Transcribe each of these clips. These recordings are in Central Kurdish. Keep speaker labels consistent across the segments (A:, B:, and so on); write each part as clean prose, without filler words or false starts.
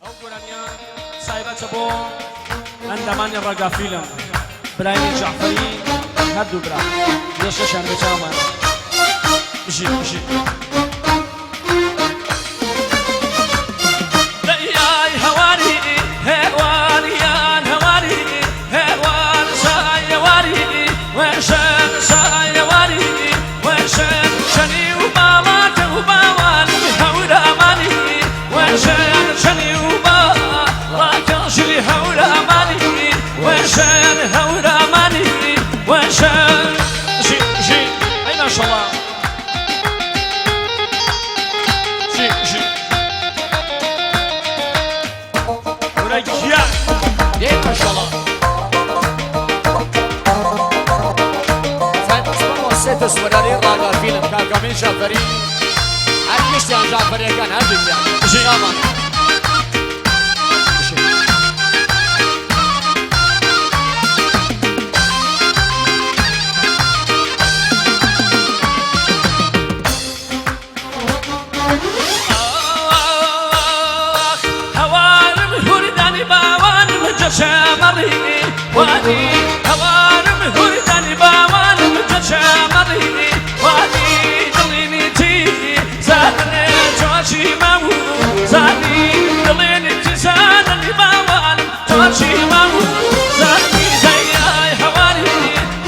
A: ئەو گۆرانیە تایبەتە بۆ ئەندامانی ڕەگا فیلم برایانی جەعفەری هەردوو برا دەستخۆشیان بێ چاومان بژی بژی. دەیای هەواری هێواریان هەواری هێوار سایەواری وێشن سایەواری وێشن شەنی و باڵاکە و باوان هەورامانی وێشن شەنی و باڵاکە ژری هەورامانی وێشن هەورامانی وێشن ژی ژی ئەی ماشەڵڵا ژی ژی ورە گیان.
B: دێ ماشەڵا. تایبەت بەوە سێ دەستوەرانەی ڕاگا فیلم کاک ئەمین جعفەری هەر گشتیان جعفەریەکان هەردووکیان ژیامان.
A: ئاخ هەوارم هوردانی باوانم جەشە مەڕی وانی هەوارم هوردانی باوانم جەشە مەڕی وانی دڵینی زانێ جواشی ماو زانی دڵینی زاننی باوانم جواشی ماو زانی دەیای هەواری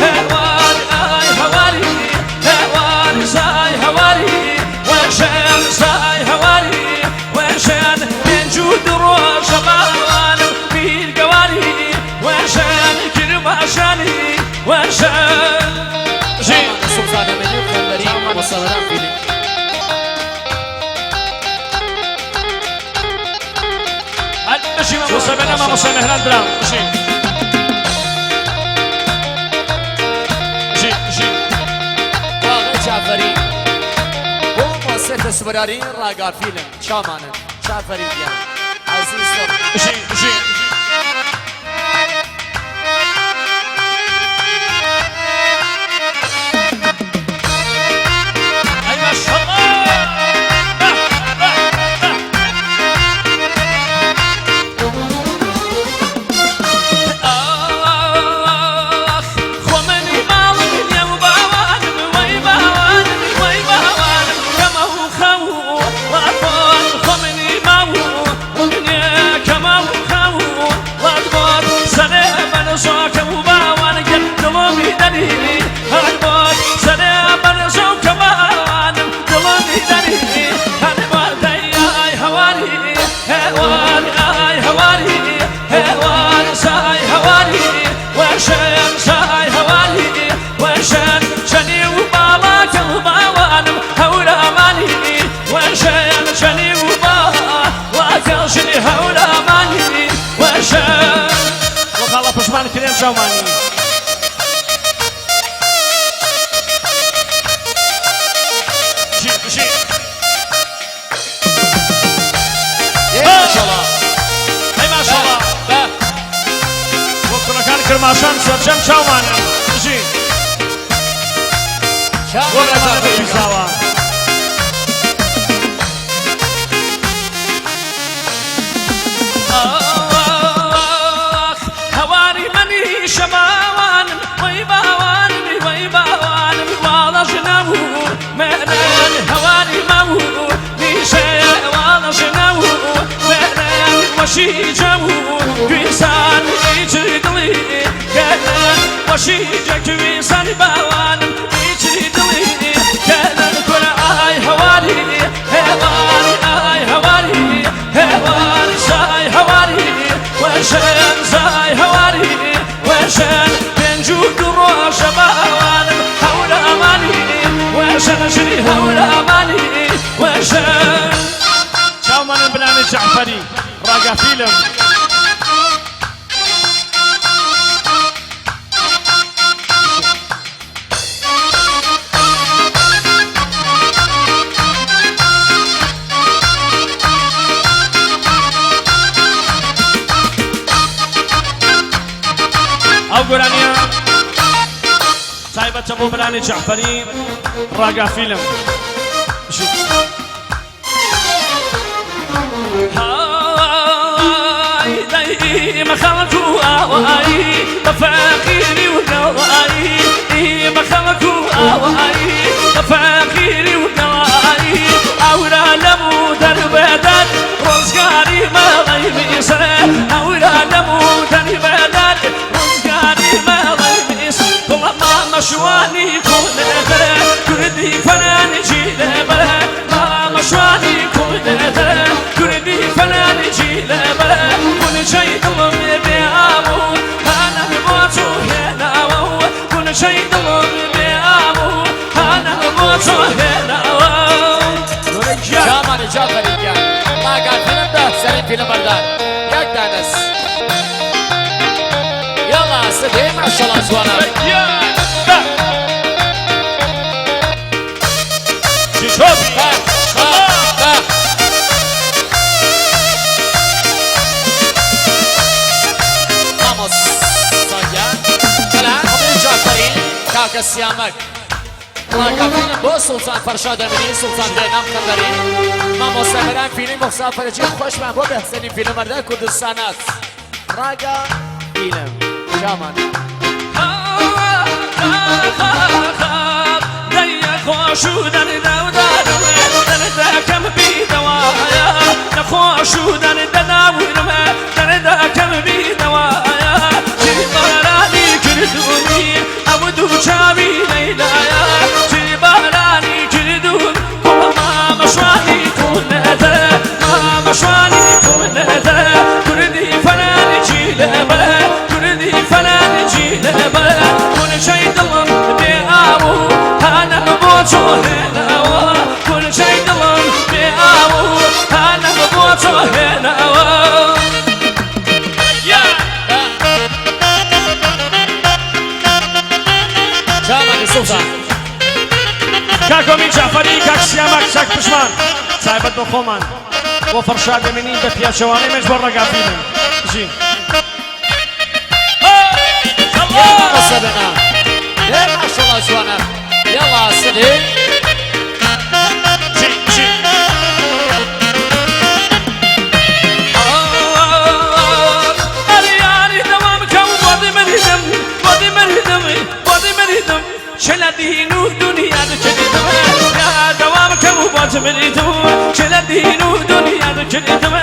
A: هەوار ئای هەواری هەوار سای هەواری وەشەن سای هەواری وەشەن پێنج و دو ڕۆژە باوانم بیرگەواری وەشەن کرماشانی وەشەن ژی
B: سوڵتان ئەمینی و قەنبەری مامۆستا بەرام فیلم.
A: هەر بژی مامۆستا بەرام مامۆستا مێهران برام بژی بژی بژی
B: باغی جعفەری بۆ مۆسێتە سوەراری ڕاگا فیلم چامانن جعفەری گیان عەزیز دڵ.
A: بژی بژی. ئەی ماشەڵڵا بە بە بە. ئاخ خۆ منی ماڵم نییە و باوانم وەی باوانم وەی باوانم کەمە و خەو واتبۆت خۆ منی ماو نییە کەمە و خەو واتبۆت سەرێ بەرزۆکە و باوان گەر دڵمی دەری هەربۆت سەرێ بەرزۆکە باوانم دڵمی دەری هەربۆت دەیای هەواری هەواری ئای هەواری هەوار سای هەواری وەشەن سای هەواری وەشەن شەنی و باڵاکە و باوانم هەورامانی وەشەن شەنی و باڵاکە ژنی هەورامانی وەشەن وەکاڵە پشمان کرێن چاومانی. ژی ژی.
B: دێ ماشەڵا.
A: ئەی ماشەڵا.
B: بە.
A: بۆ کوڕەکان کرماشان سەرجەم چاومانن بژی.
B: چاومانە جعفەریەکان.
A: زاوا. ئاخ هەواری منی شەباوانم وەی باوانم وەی باوانم واڵە ژنەو مێنن هەواری مەو نیشێ واڵە ژنەو مێنن وەشی جەو کویسان ئیچری دڵی کەنن وەشی جە کویسان باوانم ئیچری دڵی کەنن کورە ئای هەواری هەواری ئای هەواری هەواری سای هەواری وەشەن سای هەواری وەشەن پێنج و دوو ڕۆژە باوانم هەورامانی وەشەن ژنی هەورامانی وەشەن. چاومانن بنامی جەعفەری ڕاگا فیلم. ئەو گۆرانیە تایبەتە بۆ برانی جەعفەری ڕاگا فیلم. بە فەقیری و گەوایی، بە خەڵک و ئاوایی، بە فەقیری و گەوایی. ئەورا لەم و دەربەدەر ڕزگاری ماڵی میسر، ئەورا لەم و دەربەدەر ڕزگاری ماڵی میسر. گوڵە مامە شوانی کوردەتر، کوردی فەرانجی لەبەر. مامە شوانی کوردەتر، کوردی فەرانجی لەبەر. گونچەی دڵم بێ ئاو هانە بۆ چۆ هێناوە، گونچەی دڵم بێ ئاو هانە بۆ چۆ هێناوە.
B: جامانی جعفری گیان، ڕاگا فیلم بەهترین فیلم بەردار یەک دانەس. یاڵا سدێ، ماشەڵا جوانە.
A: شوفي.
B: بە بە بە مامۆستا گیان، بەلام هەموو جعفری، کاکە سیامەک، ڕاگا فیلم بۆ سوڵتان فەرشاد ئەمینی، سوڵتان بێنام قەندەری، مامۆستا بەرام فیلم مخسا فەرەجی خۆشمان بۆ بەهترین فیلم بەردار کوردستانات ڕاگا فیلم جامان.
A: خۆش و دەردەودارمە، دەردەکەم بیدەوایە. نەخۆش و دەردەداورمە، دەردەکەم بیدەوایە. چی کردومی ئەو دوو چاوی لەیلایە، چی بارانی کردوم. مامەشوانی کوردەتە، مامەشوانی کوردەتە، کوردی فەرانجی لەبەر، کوردی فەرانجی لەبەر. کورچەی دڵم بێ ئاو هانە بۆ چۆ هێناوە، کورچەی دڵم بێ ئاو هانە بۆ چۆ هێناوە.
B: جامانی سوڵتان.
A: کاکۆمی جعفەری، کاک سیامەک، کاک پشمان، تایبەت بە خۆمان بۆ فەرشاد دەمێنی، بە پیاچەوانەی مەش بۆ ڕێگا فیلم. بژین.
B: يا مامۆستا بێنام، يا ماشەڵا جوانە. یاڵا سدێ.
A: چی چی ئەریاری دەوام کەم، بۆدی مریدم، بۆدی مریدم، بۆدی مریدم. چلە دین و دنیا دکردم، یا دەوام کەم و بۆت مریدم، چلە دین و دنیا دکردم.